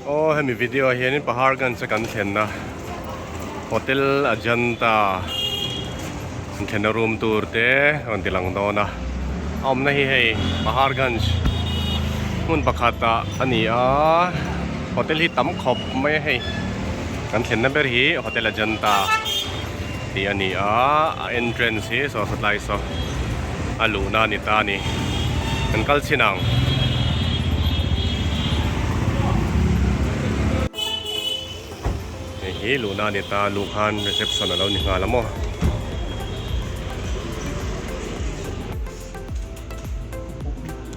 Aw hemi video ah hianin Paharganj a kan thlenna Hotel Ajanta an thlenna room tur te a rawn ti lang dawn a, a awmna hi hei Paharganj hmun pakhat ah a ni a, hotel hi tam khawp mai a hei kan thlenna ber hi Hotel Ajanta tih a ni a, a entrance hi saw sawtlai saw a luhna a ni ta a ni kan kal chhin ang. Hei hi luhna a ni ta a luh khan reception a lo ni nghal a maw.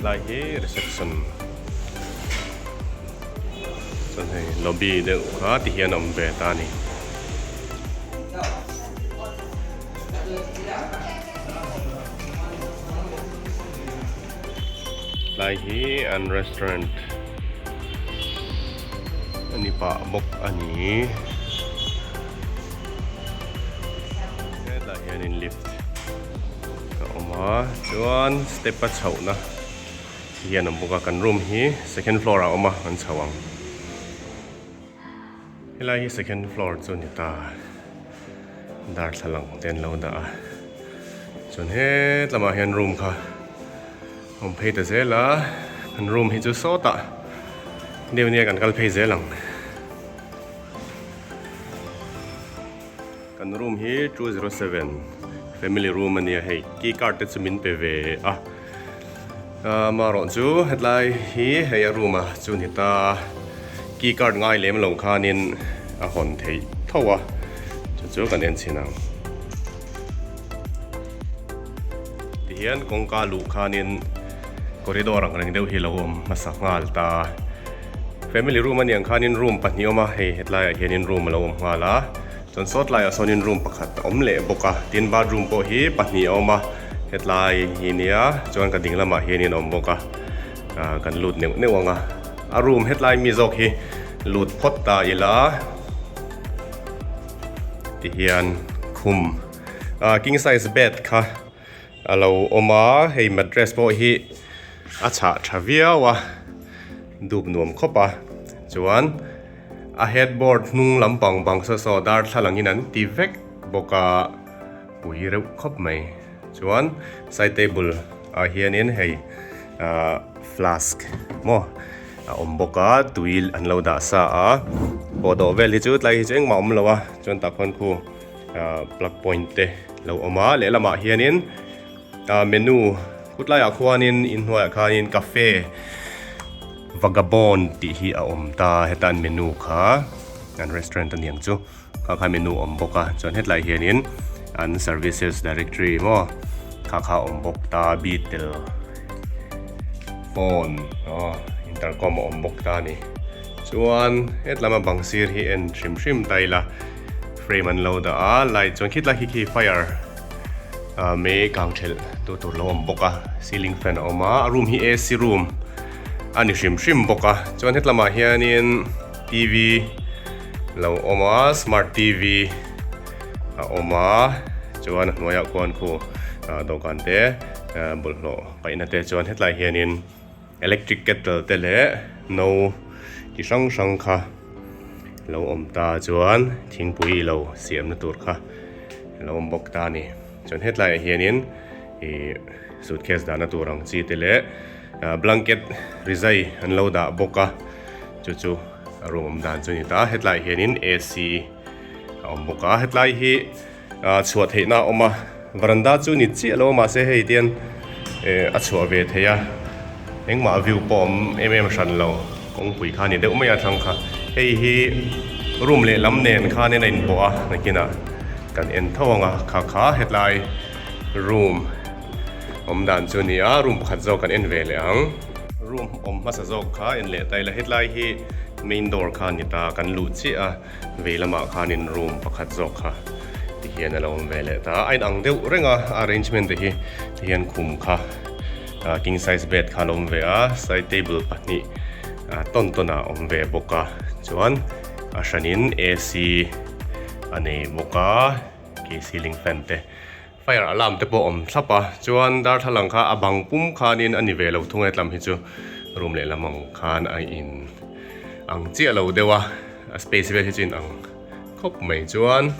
Lai hi reception chuan hei lobby deuh kha ti hian a awm ve ta a ni. Tlai hi an restaurant a ni pah bawk a ni. Hetlai hianin lift a awm a chuan step a chhohna hian a awm bawk a kan room hi second floor ah a awm a kan chho ang. Helai hi second floor chu a ni ta darthlalang te an lo dah a chuan hetlamah hian room kha a awm phei ta zel a an room hi chu sawtah deuh nia kan kal phei zel ang kan room hi 207 family room a nia hei key card te chu min pe ve a amaherawh chu hetlai hi hei a room a chu ni ta key card ngai lem lo khanin a hawn theih tho a chu chu kan en chhin ang tihian kawngka luh khanin corridor ang reng deuh hi lo awm hmasa nghal ta family room a niang khanin room pahnih a awm a hei hetlaiah hianin room a lo awm nghal a chuan sawtlaiah sawnin room pakhat a awm leh bawk a tin bathroom pawh hi pahnih a awm a hetlai hi nia chuan ka ding lamah hianin a awm bawk a ah kan lut neuh neuh ang a a room hetlai mi zawk hi lut phawt ta ila tihian khum ah king size bed kha a lo awm a hei mattress pawh hi a chhah tha viau a dup nuam khawp a chuan a headboard hnung lampang bang saw saw darthlalang in an ti vek bawk a pui reuh khawp mai chuan side table ah hianin hei ahh flask maw a awm bawk a tui an lo dah sa a pawhdawh vel hi chu tlai hi chu engmah a awm lo a chuan tah khuan khu ahh plug point te lo awm a lehlamah hianin ahh menu khutlaiah khuanin inhnuaiah khanin cafe vagabond tih hi a awm ta heta an menu kha an restaurant a niang chu kha kha menu a awm bawk a chuan hetlai hianin an services directory maw kha kha a awm bawk ta bitel phone aw intercom a awm bawk ta a ni chuan hetlama bang sir hi en hrim hrim ta ila frame an lo dah a light chuan khitlai khi khi fire ah mei kang thelh tu tur lo awm bawk a ceiling fan a awm a a room hi A_C room a ni hrim hrim bawk a chuan hetlamah hianin T_V lo awm a smart T_V a awm a chuan a hnuaiah khuan khu ah dawhkan te ah bawlhhlawh paihna te chuan hetlai hianin electric kettle te leh no chi hrang hrang kha lo awm ta chuan thingpui ilo siamna tur kha lo awm bawk ta a ni chuan hetlaiah hianin ih suitcase dahna tur ang chi te leh ah blanket rizai an lo dah bawk a chu chu a room awm dan chu a ni ta hetlaiah hianin A C a awm bawk a hetlai hi ah chhuah theihna a awm a varanda chu ni chiah lo a mahse hei tian eh a chhuah ve thei a engmah view pawh awm em em hran lo kawngpui kha a ni deuh mai a thlang kha hei hi room lehlam nen khanin a inpawh a nakinah kan en tho ang a kha kha hetlai room awm dan chu a ni a room pakhat zawk kan en ve leh ang room awm hmasa zawk kha en leh ta ila hetlai hi main door kha a ni ta kan luh chiah a. Vei lamah khanin room pakhat zawk kha ti hian a lo awm ve leh ta a, a inang deuh reng a arrangement te hi ti hian khum kha ah king size bed kha a lo awm ve a side table pahnih ah tawn tawn ah a awm ve bawk a chuan a hranin A_C a nei bawk a khi ceiling fan te fire alarm te pawh a awm thlap a chuan darthlalang kha a bang pum khanin a ni ve lo thung e tlam hi chu room lehlam ang khan a in. ang chiah lo deuh a, a space vel hi chu inang khawp mai chuan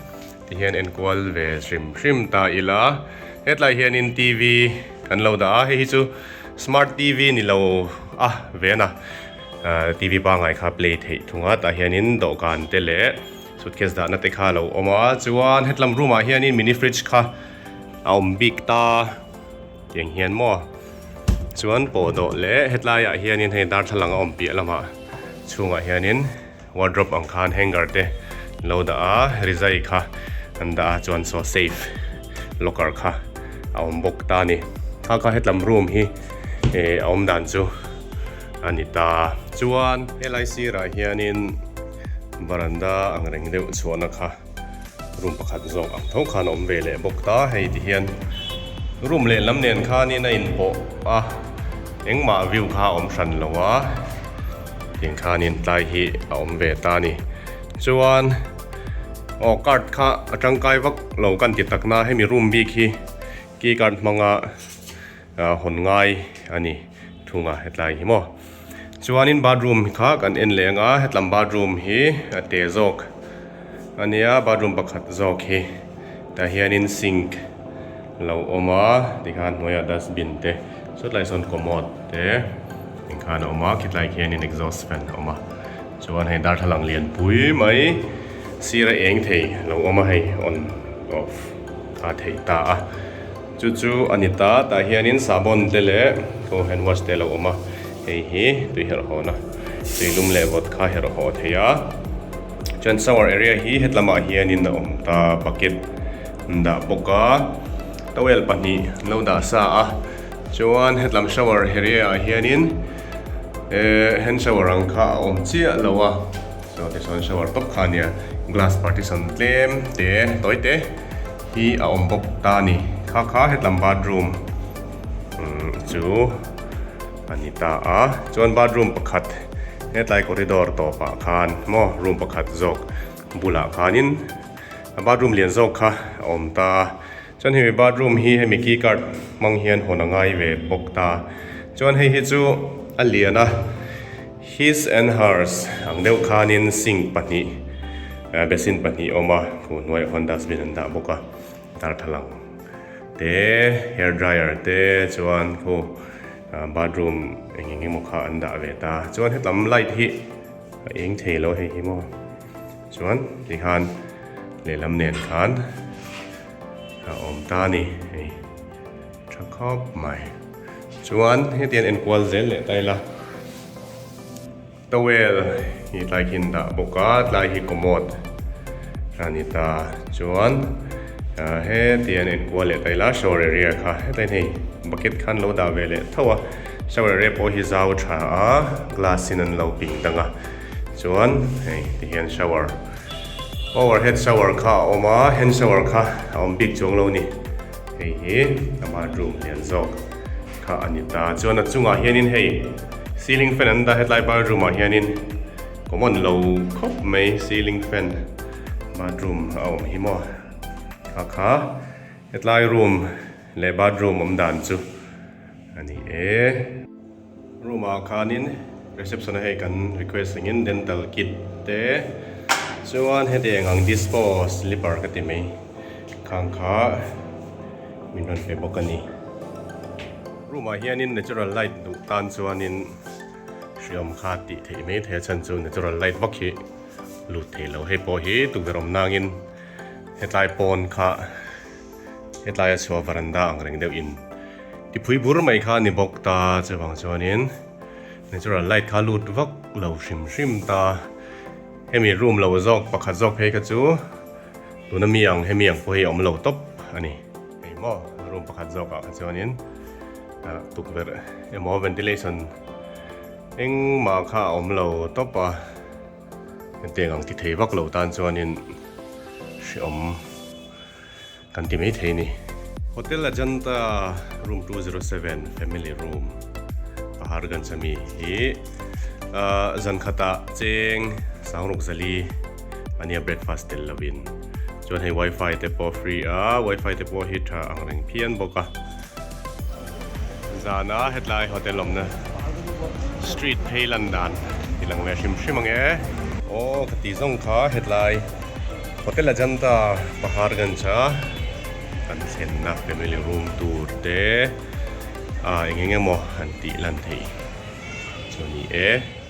tihian enkual ve hrim hrim ta ila hetlai hianin T_V kan lo dah a hei hi chu smart T_V ni lo a ven a ahh T_V pangngai kha play theih thung a tah hianin dawhkan te leh suitcase dahna te kha a lo awm a chuan hetlam room ah hianin mini fridge kha a awm bik ta. Tiang hian maw chuan pawh dawh leh hetlai ah hianin hei darthlalang a awm piah lamah chhungah hianin wardrobe ang khan hanger te lo dah a rizai kha an dah a chuan saw safe locker kha a awm bawk ta a ni kha kha hetlam room hi eh a awm dan chu a ni ta chuan helai sirah hianin varanda ang reng deuh chhuahna kha. Room pakhat zawk ang tho khan a awm ve leh bawk ta hei ti hian room lehlam nen khanin a inpawh a engmah view kha a awm hran lo a tiang khanin tlai hi a awm ve ta a ni chuan aw card kha a tangkai vak lo kan ti tak na hemi room bik hi key card hmanga hawn ngai a ni thung a hetlai hi maw chuanin bathroom kha kan en leh ang a hetlam bathroom hi a te zawk a nia bathroom pakhat zawk hi tah hianin sink lo awm a tikhan hnuaiah dustbin te sawtlai sawn commode te engkhan a awm a khitlai khianin exhaust fan a awm a chuan hei darthlalang lian pui mai sir a eng thei lo awm a hei on off a theih ta a. Chu chu a ni ta, tah hianin sahbawn te leh ko hand wash te a lo awm a, hei hi tui herh hawhna tui lum leh vawt kha herh hawh thei a, chuan shower area hi hetlamah hianin a awm ta bucket an dah bawk a, towel pahnih an lo dah sa a, chuan hetlam shower area ah hianin eh hand shower ang kha a awm chiah lo a, saw tichuan shower tawp kha a nia glass partition tlem te tawi te. Hi a awm bawk ta a ni. Kha kha hetlam bathroom chu a ni ta a. Chuan bathroom pakhat hetlai corridor tawpah khan maw room pakhat zawk bulah khanin a bathroom lian zawk kha a awm ta a. Chuan hemi bathroom hi hemi key card hmang hian hawn a ngai ve bawk ta. Chuan hei hi chu a lian a. His and hers ang deuh khanin sink pahnih basin pahnih a awm a, khu hnuaiah khuan dustbin an dah bawk a, darthlalang te hair dryer te chuan khu bathroom eng eng emaw kha an dah ve ta chuan hetlam light hi a eng thei lo hei hi maw chuan tikhan lehlam nen khan a awm ta a ni hei. Tha khawp mai. Chuan hetiang enkual zel leh ta ila towel hi tlai khi an dah bawk a tlai hi commode a ni ta chuan hetiang enkual leh ta ila shower area kha hetlai hei bucket khan lo dah ve leh tho a shower area pawh hi zau tha a glass in an lo ping dang a chuan hei tihian shower overhead shower kha a awm a hand shower kha a awm bik chuang lo a ni. Hei hi a bathroom lian zawk kha a ni ta. Chuan a chungah hianin hei ceiling fan an dah hetlai bathroom ah hianin common lo khawp mai ceiling fan bathroom a awm hi maw. Kha kha hetlai room leh bathroom awm dan chu a ni e. Room ah khanin reception a hei kan request angin dental kit te chuan heti eng ang dispo slipper ka ti mai khang kha min rawn pe bawk a ni. Room ah hianin natural light duh tan chuanin hriawm kha tih theih mai thei a chhan chu natural light vak hi lut thei lo hei pawh hi tukverh awm nangin hetlai pawn kha hetlai a chhuah varanda ang reng deuh in Tiphui bur mai kha a ni bawk ta chuvang chuanin natural light kha lut vak lo hrim hrim ta hemi room lo zawk pakhat zawk phei kha chu tuna mi ang hemi ang pawh hi a awm lo tawp a ni hei maw room pakhat zawk ah kha chuanin ah tukverh emaw ventilation engmah kha a awm lo tawp a hetiang ang ti thei vak lo tan chuanin hreawm. Kan ti mai thei a ni. Hotel Ajanta room 207 family room Paharganj ami hi zan khatah cheng sangruk zali ania breakfast tel lovin chuan hei wifi te pawh free a wifi te pawh hi tha ang reng phian bawk a zana hetlai hotel awmna street phei lan dan. lang ve hrim hrim ang e. Aw ka tih zawng kha hetlai Hotel Ajanta Paharganj a kan thlenna family room tur te ah eng eng emaw han tih lan theih chu a ni e.